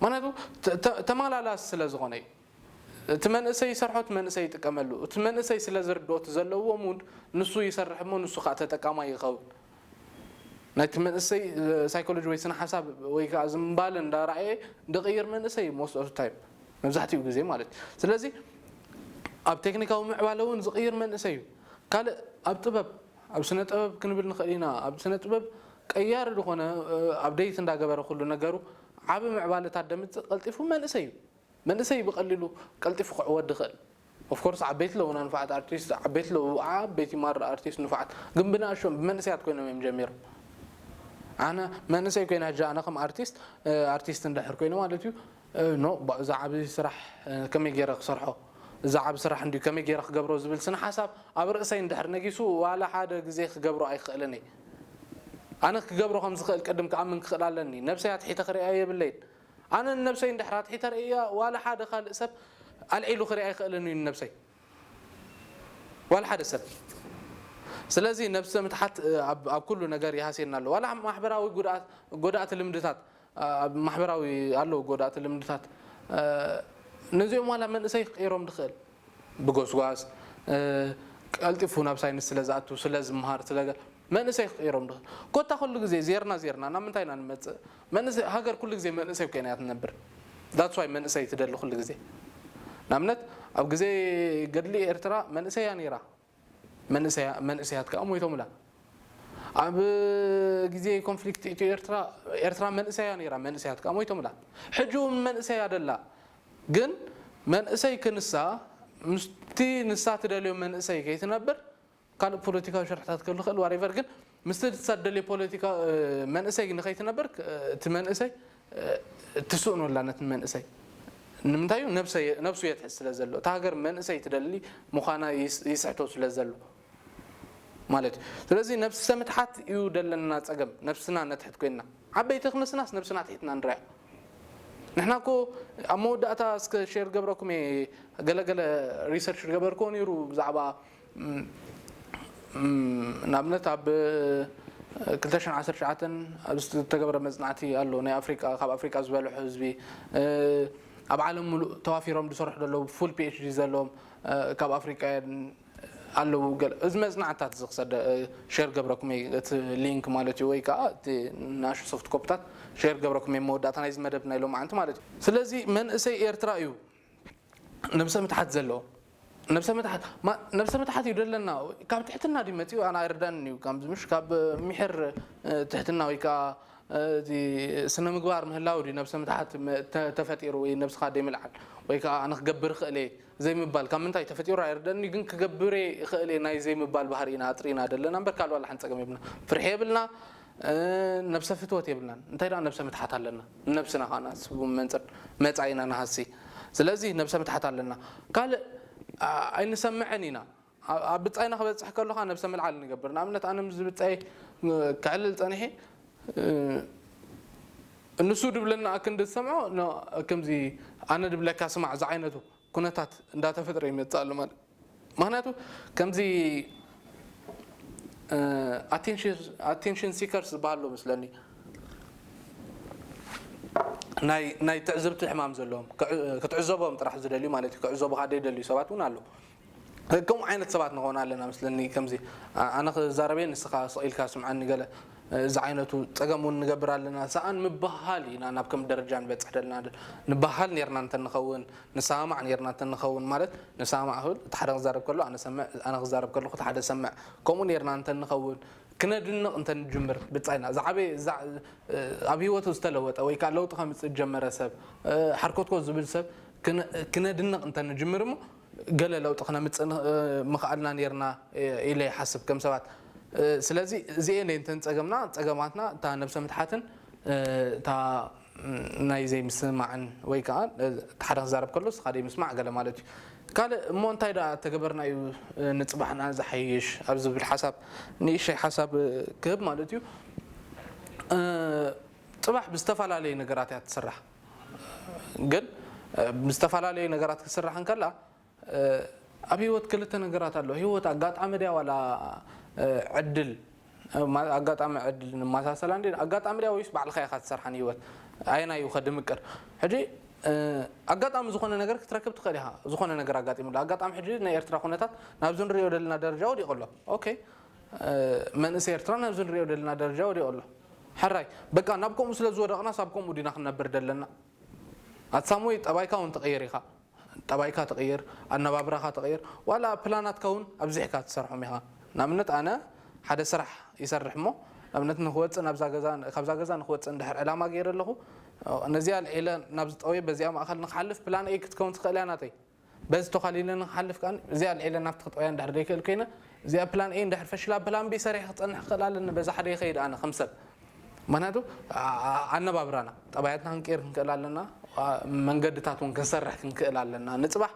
ምክንያቱ ተ- ተ- ተመላላስ ስለ ዝኾነ እዩ። እቲ መንእሰይ ይሰርሖ፣ እቲ መንእሰይ ይጥቀመሉ። እቲ መንእሰይ ስለ ዝርድኦ እቲ ዘለዎ ሙድ ንሱ ይሰርሕ እሞ ንሱ ከዓ ተጠቃማይ ይኸውን። ናይቲ መንእሰይ ሳይኮሎጂ ወይ ስነ ሓሳብ ወይ ከዓ ዝምባለ እንዳረኣየ ድቕይር መንእሰይ እዩ most of time፣ መብዛሕትኡ ግዜ ማለት እዩ። ስለዚ ኣብ ቴክኒካዊ ምዕባለ እውን ዝቕይር መንእሰይ እዩ። ካልእ ኣብ ጥበብ ኣብ ስነ ጥበብ ክንብል ንኽእል ኢና። ኣብ ስነ ጥበብ ቀያሪ ዝኾነ ኣብደይት እንዳገበረ ኩሉ ነገሩ ዓቢ ምዕባለታት ደምፅእ ቀልጢፉ መንእሰይ እዩ። መንእሰይ ብቐሊሉ ቀልጢፉ ክዕወት ድኽእል። ኦፍኮርስ ዓበይቲ ኣለዉና ንፋዓት ኣርቲስት፣ ዓበይቲ ኣለዉ ዓበይቲ ማር ኣርቲስት ንፋዓት፣ ግን ብንኣሽም ብመንእሰያት ኮይኖም እዮም ጀሚሮም። ኣነ መንእሰይ ኮይነ ሕጂ ኣነ ከም ኣርቲስት ኣርቲስት እንድሕር ኮይነ ማለት እዩ ኖ እዛ ዓብ ስራሕ ከመይ ገይረ ክሰርሖ፣ እዛ ዓብ ስራሕ እንዲ ከመይ ገይረ ክገብሮ ዝብል ስነ ሓሳብ ኣብ ርእሰይ እንድሕር ነጊሱ ዋላ ሓደ ግዜ ክገብሮ ኣይክእልን እየ። ኣነ ክገብሮ ከም ዝኽእል ቅድም ክኣምን ክኽእል ኣለኒ። ነብሰይ ኣትሒተ ክሪኣ የብለይን። ኣነ ንነብሰይ እንድሕር ኣትሒተ ርእያ ዋላ ሓደ ካልእ ሰብ ኣልዒሉ ክሪኣ ኣይክእልን እዩ ንነብሰይ ዋላ ሓደ ሰብ። ስለዚ ነብሰ ምትሓት ኣብ ኩሉ ነገር ይሃስየና ኣሎ። ዋላ ማሕበራዊ ጎዳእቲ ልምድታት ኣብ ማሕበራዊ ኣለዉ ጎዳእቲ ልምድታት ነዚኦም ዋላ መንእሰይ ክቀይሮም ድኽእል ብጎስጓስ ቀልጢፉ ናብ ሳይንስ ስለ ዝኣቱ ስለ ዝምሃር ስለ መንእሰይ ክቀይሮም ድኽእል። ኮታ ኩሉ ግዜ ዜርና ዜርና ናብ ምንታይ ኢና ንመፅእ? መንእሰይ ሃገር ኩሉ ግዜ መንእሰይ ኮይና እያ ትነብር። That's why መንእሰይ ትደሊ ኩሉ ግዜ። ንኣብነት ኣብ ግዜ ገድሊ ኤርትራ መንእሰያ ነይራ። መንእሰያ- መንእሰያት ከዓ ሞይቶምላ። ኣብ ግዜ ኮንፍሊክት ኢትዮ ኤርትራ ኤርትራ መንእሰያ ነይራ፣ መንእሰያት ከዓ ሞይቶምላ። ሕጂ እውን መንእሰያ ደላ። ግን መንእሰይ ክንሳ ምስቲ ንሳ ትደልዮ መንእሰይ ከይትነብር ካልእ ፖለቲካዊ ሽርሕታት ክህሉ ይኽእል ዋሬቨር፣ ግን ምስቲ ንሳ ትደልዮ ፖለቲካ መንእሰይ ንኸይትነብር እቲ መንእሰይ ትስእኖላ ነቲ መንእሰይ። ንምንታይ እዩ ነብሱ የትሕት ስለ ዘሎ፣ እታ ሃገር መንእሰይ ትደሊ ምዃና ይስሕቶ ስለ ዘሎ ማለት እዩ። ስለዚ ነብሰ ምትሓት እዩ ደለና ጸገም። ነብስና ነትሕት ኮይንና ዓበይቲ ክንስናስ ነብስና ትሒትና ንረያ። ንሕና እኮ ኣብ መወዳእታ እስከ ሼር ገብረኩም እየ ገለገለ ሪሰርች ዝገበርክዎ ነይሩ ብዛዕባ ንኣብነት ኣብ ክልተ ሽሕን ዓሰርተ ትሽዓተን ዝተገብረ መፅናዕቲ ኣሎ። ናይ ኣፍሪቃ ካብ ኣፍሪቃ ዝበልሑ ህዝቢ ኣብ ዓለም ሙሉእ ተዋፊሮም ዝሰርሑ ዘለዉ ፉል ፒኤችዲ ዘለዎም ካብ ኣፍሪቃ ኣለዉ። ገለ እዚ መፅናዕትታት እዚ ክሰደ ሼር ገብረኩም እየ እቲ ሊንክ ማለት እዩ ወይ ከዓ እቲ ናሹ ሶፍት ኮፕታት ሼር ገብረኩም እየ መወዳእታ ናይዚ መደብ ናይ ሎማዓንቲ ማለት እዩ። ስለዚ መንእሰይ ኤርትራ እዩ ነብሰ ምትሓት ዘለዎ። ነብሰ ምትሓት ማ- ነብሰ ምትሓት እዩ ደለና። ካብ ትሕትና ድዩ መፂኡ ኣነ ኣይርዳንን እዩ። ከምዚ ምሽ ካብ ሚሕር ትሕትና ወይ ከዓ እቲ ስነ ምግባር ምህላው ድዩ ነብሰ ምትሓት ተፈጢሩ ወይ ነብስኻ ደይ ምልዓል ወይ ከዓ ኣነ ክገብር ይኽእል እየ ዘይምባል ካብ ምንታይ ተፈጢሩ ኣይርደኒ። ግን ክገብር እየ ይኽእል እየ ናይ ዘይምባል ባህሪ ኢና ኣጥሪና ደለና እምበር ካልእ ዋላ ሓንቲ ፀገም የብልና። ፍርሒ የብልና። ነብሰ ፍትወት የብልናን። እንታይ ደኣ ነብሰ ምትሓት ኣለና? ንነብስና ከዓ ንሃስቡ መንፅር መፃኢና ንሃሲ። ስለዚ ነብሰ ምትሓት ኣለና። ካልእ ኣይንሰምዕን ኢና። ኣብ ብፃይና ክበፅሕ ከለካ ነብሰ ምልዓል ንገብር። ንኣብነት ኣነ ምስ ዝብፀይ ክዕልል ፀኒሐ ንሱ ድብለና ኣክንዲ ዝሰምዖ ከምዚ ኣነ ድብለካ ስማዕ ዝዓይነቱ ኩነታት እንዳተፈጥረ ይመፅእ ኣሎ ማለት። ምክንያቱ ከምዚ ኣቴንሽን ሲከርስ ዝበሃሎ መስለኒ። ናይ ናይ ትዕዝብቲ ሕማም ዘለዎም፣ ክዕ- ክትዕዘቦም ጥራሕ ዝደልዩ ማለት እዩ። ክዕዘቡኻ ዘይደልዩ ሰባት እውን ኣለዉ። ከምኡ ዓይነት ሰባት ንኸውን ኣለና መስለኒ። ከምዚ፣ ኣ- ኣነ ክዛረበ፣ ንስኻ ስቕ ኢልካ ስምዓኒ፣ ገለ እዚ ዓይነቱ ጸገም እውን ንገብር ኣለና። ሰኣን ምበሃል ኢና ናብ ከም ደረጃ ንበጽሕ ደለና። ንበሃል ኔርና እንተንኸውን፣ ንሰማማዕ ኔርና እንተንኸውን፣ ማለት ንሰማማዕ ክብል፣ እቲ ሓደ ክዛረብ ከሎ ኣነ ሰምዕ፣ ኣነ ክዛረብ ከለኹ እቲ ሓደ ሰምዕ፣ ከምኡ ኔርና እንተንኸውን፣ ክነድንቕ እንተንጅምር ብጻይና፣ ዝዓበየ፣ ዝዓ- ኣብ ህይወቱ ዝተለወጠ ወይ ከኣ ለውጢ ከምጽእ ዝጀመረ ሰብ፣ ሓርኮትኮት ዝብል ሰብ ክነ- ክነድንቕ እንተንጅምር እሞ፣ ገለ ለውጢ ክነምጽእ ን- ምኽኣልና ኔርና ኢለ ይሓስብ ከም ሰባት። ስለዚ እዚኤን እየን እተን ጸገምና፣ ጸገማትና እታ ነብሰ ምትሓትን እታ ናይ ዘይምስማዕን፣ ወይ ከኣ እቲ ሓደ ክዛረብ ከሎ ንስኻ ዘይምስማዕ ገለ ማለት እዩ። ካልእ እሞ እንታይ ደኣ ተገበርና እዩ ንጽባሕና ዝሓይሽ ኣብ ዝብል ሓሳብ ንእሽተይ ሓሳብ ክህብ ማለት እዩ። ጽባሕ ብዝተፈላለዩ ነገራት እያ ትስራሕ። ግን ብዝተፈላለዩ ነገራት ክትስራሕ እንከላ፣ ኣብ ህይወት ክልተ ነገራት ኣሎ። ህይወት ኣጋጣሚ ድያ ዋላ ዕድል? ማ- ኣጋጣሚ ዕድል ንመሳሰላ እንዲ ኣጋጣሚ ድያ ወይስ ባዕልኻ ኢኻ ትሰርሓ ንህይወት? ኣየናይ እዩ ከድምቅር? ሕጂ ኣጋጣሚ ዝኾነ ነገር ክትረክብ ትኽእል ኢኻ። ዝኾነ ነገር ኣጋጢሙላ። ኣጋጣሚ ሕጂ ናይ ኤርትራ ኩነታት ናብዚ ንሪኦ ዘለና ደረጃ ወዲቑ ኣሎ። ኦኬ፣ መንእሰይ ኤርትራ ናብዚ ንሪኦ ዘለና ደረጃ ወዲቑ ኣሎ። ሕራይ፣ በቃ ናብ ከምኡ ስለ ዝወደቕናስ ኣብ ከምኡ ዲና ክንነብር ደለና? ኣትሳምወይ ጠባይካ እውን ትቕይር ኢኻ። ጠባይካ ትቕይር፣ ኣነባብራኻ ትቕይር፣ ዋላ ፕላናትካ እውን ኣብዚሕካ ትሰርሖም ኢኻ። ንኣብነት ኣነ ሓደ ስራሕ ይሰርሕ እሞ፣ ንኣብነት ንክወፅእ ናብዛ ገዛ፣ ካብዛ ገዛ ንክወፅእ እንድሕር ዕላማ ገይረ ኣለኹ፣ ነዚኣ ኣልዒለ ናብዚ ጠውየ በዚኣ ማእኸል ንክሓልፍ ፕላን ኤ ክትከውን ትኽእል እያ ናተይ። በዚ ተኻሊለ ንክሓልፍ ከኣ እዚኣ ኣልዒለ ናብቲ ክጠውያ እንድሕር ዘይክእል ኮይነ፣ እዚኣ ፕላን ኤ እንድሕር ፈሽላ ፕላን ቢ ሰሪሐ ክፀንሕ ክኽእል ኣለኒ። በዛ ሓደ ይኸይድ ኣነ ከም ሰብ። ምክንያቱ ኣ- ኣ- ኣነባብራና ጠባያትና ክንቀይር ክንክእል ኣለና። ኣ- መንገድታት እውን ክንሰርሕ ክንክእል ኣለና። ንፅባሕ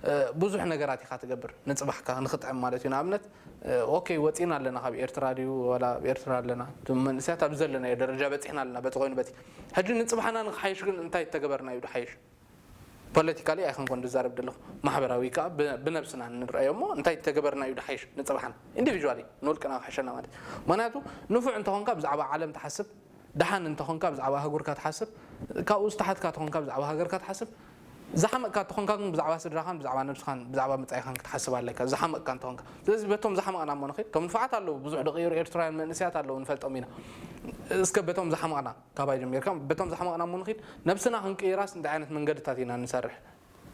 እ፣ ብዙሕ ነገራት ኢኻ ትገብር ንፅባሕካ ንክጥዕም ማለት እዩ። ንኣብነት እ፣ ኦኬ፣ ወፂና ኣለና ካብ ኤርትራ ድዩ ዋላ ኣብ ኤርትራ ኣለና? እቶም መንእሰያት ኣብዚ ዘለናዮ ደረጃ በፂሕና ኣለና። በቲ ኮይኑ በቲ ሕጂ ንፅባሕና ንክሓይሽ ግን እንታይ ተገበርና እዩ ድሓይሽ? ፖለቲካሊ ኣይኮንኩን ዝዛረብ ዘለኹ፣ ማሕበራዊ ከዓ ብ- ብነብስና ንረኣዮ እሞ እንታይ ተገበርና እዩ ድሓይሽ ንፅባሕና? ኢንዲቪዥዋሊ ንውልቅና ክሕሸና ማለት እዩ። ምክንያቱ ንፉዕ እንተኾንካ ብዛዕባ ዓለም ትሓስብ፣ ደሓን እንተኾንካ ብዛዕባ ኣህጉርካ ትሓስብ፣ ካብኡ ዝተሓትካ ተኾንካ ብዛዕባ ሃገርካ ትሓስብ፣ ዝሓመቕካ እንተኾንካ ግን ብዛዕባ ስድራኻን ብዛዕባ ነብስኻን ብዛዕባ መጻኢኻን ክትሓስብ ኣለካ፣ ዝሓመቕካ እንተኾንካ። ስለዚ በቶም ዝሓመቕና እሞ ንኺድ። እቶም ንፉዓት ኣለዉ፣ ብዙሕ ዝቕይሩ ኤርትራውያን መንእሰያት ኣለዉ፣ ንፈልጦም ኢና። እስከ በቶም ዝሓመቕና ካባይ ጀሚርካ በቶም ዝሓመቕና እሞ ንኺድ። ነብስና ክንቅይራስ እንታይ ዓይነት መንገድታት ኢና ንሰርሕ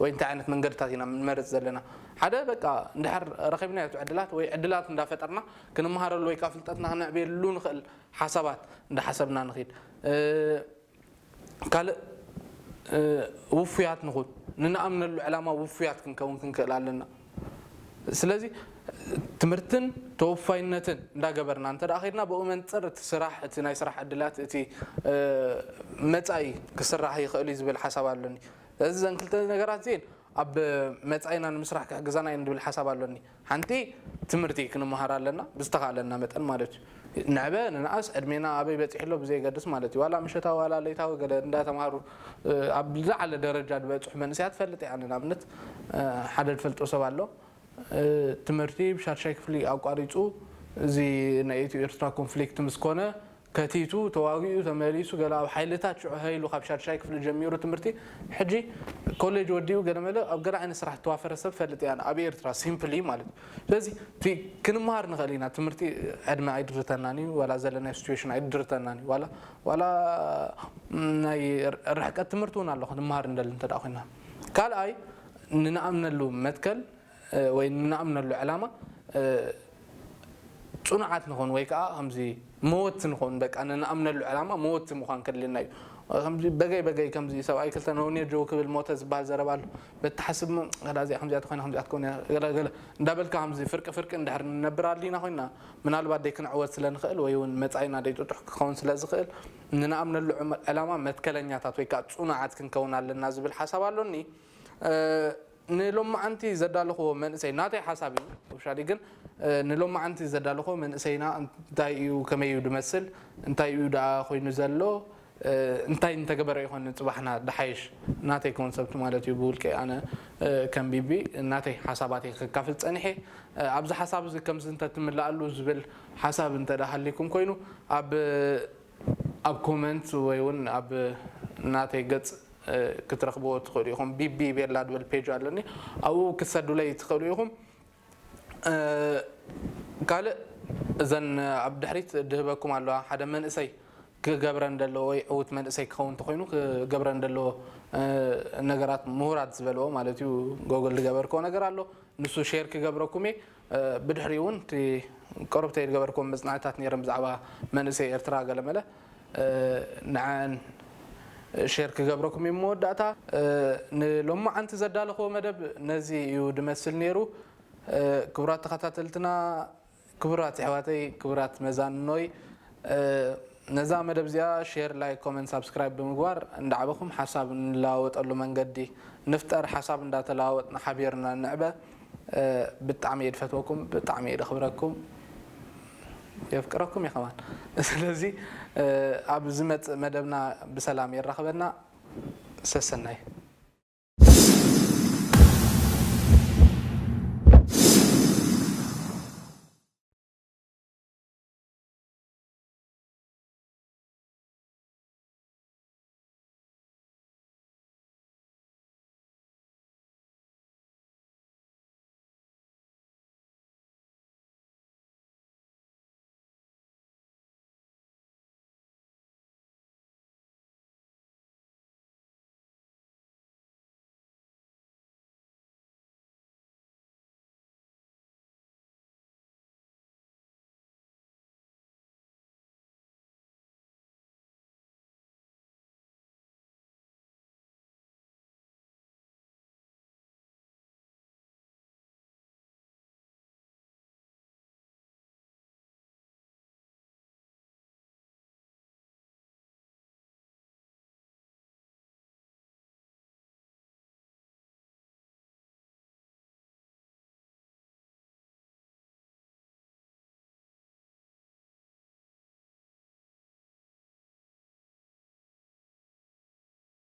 ወይ እንታይ ዓይነት መንገድታት ኢና ንመርጽ ዘለና? ሓደ በቃ እንድሕር ረኺብናዮ እቲ ዕድላት ወይ ዕድላት እንዳፈጠርና ክንመሃረሉ ወይ ከዓ ፍልጠትና ክነዕብየሉ ንኽእል ሓሳባት እንዳሓሰብና ንኺድ። እ፣ ካልእ እ፣ ውፉያት ንኹን፣ ንንኣምነሉ ዕላማ ውፉያት ክንከውን ክንክእል ኣለና። ስለዚ ትምህርትን ተወፋይነትን እንዳገበርና እንተ ደኣ ከይድና ብኡ መንፅር እቲ ስራሕ፣ እቲ ናይ ስራሕ ዕድላት፣ እቲ እ፣ መፃኢ ክስራሕ ይኽእል እዩ ዝብል ሓሳብ ኣለኒ። ስለዚ እዘን ክልተ ነገራት እዚኤን ኣብ መፃኢና ንምስራሕ ክሕግዛና እየን ዝብል ሓሳብ ኣለኒ። ሓንቲ ትምህርቲ ክንመሃር ኣለና ብዝተኻለና መጠን ማለት እዩ። ንዕበ ንንኣስ ዕድሜና ኣበይ በፂሑ ኣሎ ብዘየገድስ ማለት እዩ። ዋላ ምሸታዊ ዋላ ለይታዊ ገለ እንዳተምሃሩ እ፣ ኣብ ዝለዓለ ደረጃ ዝበፅሑ መንእሰያት ፈልጥ እየ። ኣነ ንኣብነት እ፣ ሓደ ዝፈልጦ ሰብ ኣሎ። እ፣ ትምህርቲ ብሻድሻይ ክፍሊ ኣቋሪፁ፣ እዚ ናይ ኢትዮ ኤርትራ ኮንፍሊክት ምስ ኮነ ከቲቱ ተዋጊኡ ተመሊሱ ገለ ኣብ ሓይልታት ሽዑ ሃይሉ ካብ ሻድሻይ ክፍሊ ጀሚሩ ትምህርቲ ሕጂ ኮሌጅ ወዲኡ ገለመለ ኣብ ገለ ዓይነት ስራሕ ዝተዋፈረ ሰብ ፈልጥ እያ ኣብ ኤርትራ ሲምፕሊ ማለት እዩ። ስለዚ እቲ ክንመሃር ንኽእል ኢና። ትምህርቲ ዕድመ ኣይድርተናን እዩ፣ ዋላ ዘለናዮ ሲቹዌሽን ኣይድርተናን እዩ። ዋላ ዋላ ናይ ርሕቀት ትምህርቲ እውን ኣሎ ክንመሃር እንደሊ እንተ ኮይና። ካልኣይ ንንኣምነሉ መትከል ወይ ንንኣምነሉ ዕላማ ጽኑዓት ንኾን ወይ ከዓ ከምዚ መወቲ ንኾን በቃ ንንኣምነሉ ዕላማ መወቲ ምዃን ከድልና እዩ። ከምዚ በገይ በገይ ከምዚ ሰብኣይ ክልተ ነውኔ ጆው ክብል ሞተ ዝበሃል ዘረባ ኣሎ። በትሓስብ ሞ ከላ እዚኣ ከምዚኣ ተኾይና ከምዚኣ ትኮን እያ ገለ ገለ እንዳበልካ ከምዚ ፍርቂ ፍርቂ እንድሕር ንነብር ኣሊና ኮይና ምናልባት ደይ ክንዕወት ስለ ንኽእል ወይ እውን መጻኢና ደይ ጥጡሕ ክኸውን ስለ ዝኽእል ንንኣምነሉ ዕላማ መትከለኛታት ወይ ከዓ ጽኑዓት ክንከውን ኣለና ዝብል ሓሳብ ኣሎኒ። ንሎማዓንቲ ዘዳለኽዎ መንእሰይ ናተይ ሓሳብ እዩ። ኦፍሻሊ ግን ንሎማዓንቲ ዘዳለኽዎ መንእሰይና እንታይ እዩ ከመይ እዩ ድመስል እንታይ እዩ ደኣ ኮይኑ ዘሎ እንታይ እንተገበረ ይኾን ንፅባሕና ድሓይሽ ናተይ ኮንሰፕት ማለት እዩ ብውልቀይ ኣነ ከም ቢቢ ናተይ ሓሳባተይ ከካፍል ፀኒሐ ኣብዚ ሓሳብ እዚ ከምዚ እንተትምልኣሉ ዝብል ሓሳብ እንተ ሃሊኩም ኮይኑ ኣብ ኣብ ኮመንት ወይ እውን ኣብ ናተይ ገጽ ክትረኽብዎ ትኽእሉ ኢኹም። ቢቢ ቤላ ድብል ፔጅ ኣለኒ፣ ኣብኡ ክትሰዱለይ ትኽእሉ ኢኹም። ካልእ እዘን ኣብ ድሕሪት ድህበኩም ኣለዋ፣ ሓደ መንእሰይ ክገብረን ዘለዎ ወይ ዕውት መንእሰይ ክኸውን እንተኾይኑ ክገብረን ዘለዎ ነገራት፣ ምሁራት ዝበልዎ ማለት እዩ፣ ጎግል ዝገበርክዎ ነገር ኣሎ፣ ንሱ ሼር ክገብረኩም እየ። ብድሕሪኡ እውን እቲ ቀረብተይ ዝገበርክዎም መጽናዕትታት ነይረን ብዛዕባ መንእሰይ ኤርትራ ገለመለ፣ ንዐን ሼር ክገብረኩም እዩ። መወዳእታ፣ ንሎማዓንቲ ዘዳለኽዎ መደብ ነዚ እዩ ድመስል ነይሩ። ክቡራት ተኸታተልትና፣ ክቡራት ኣሕዋተይ፣ ክቡራት መዛንኖይ፣ ነዛ መደብ እዚኣ ሼር፣ ላይክ፣ ኮመንት፣ ሳብስክራይብ ብምግባር እንዳዓበኹም ሓሳብ እንለዋወጠሉ መንገዲ ንፍጠር። ሓሳብ እንዳተለዋወጥና ሓቢርና ንዕበ። ብጣዕሚ እየ ድፈትወኩም፣ ብጣዕሚ እየ ደኽብረኩም፣ የፍቅረኩም እየ ከማን። ስለዚ ኣብ ዝመጽእ መደብና ብሰላም የራኽበና። ሰሰናይ።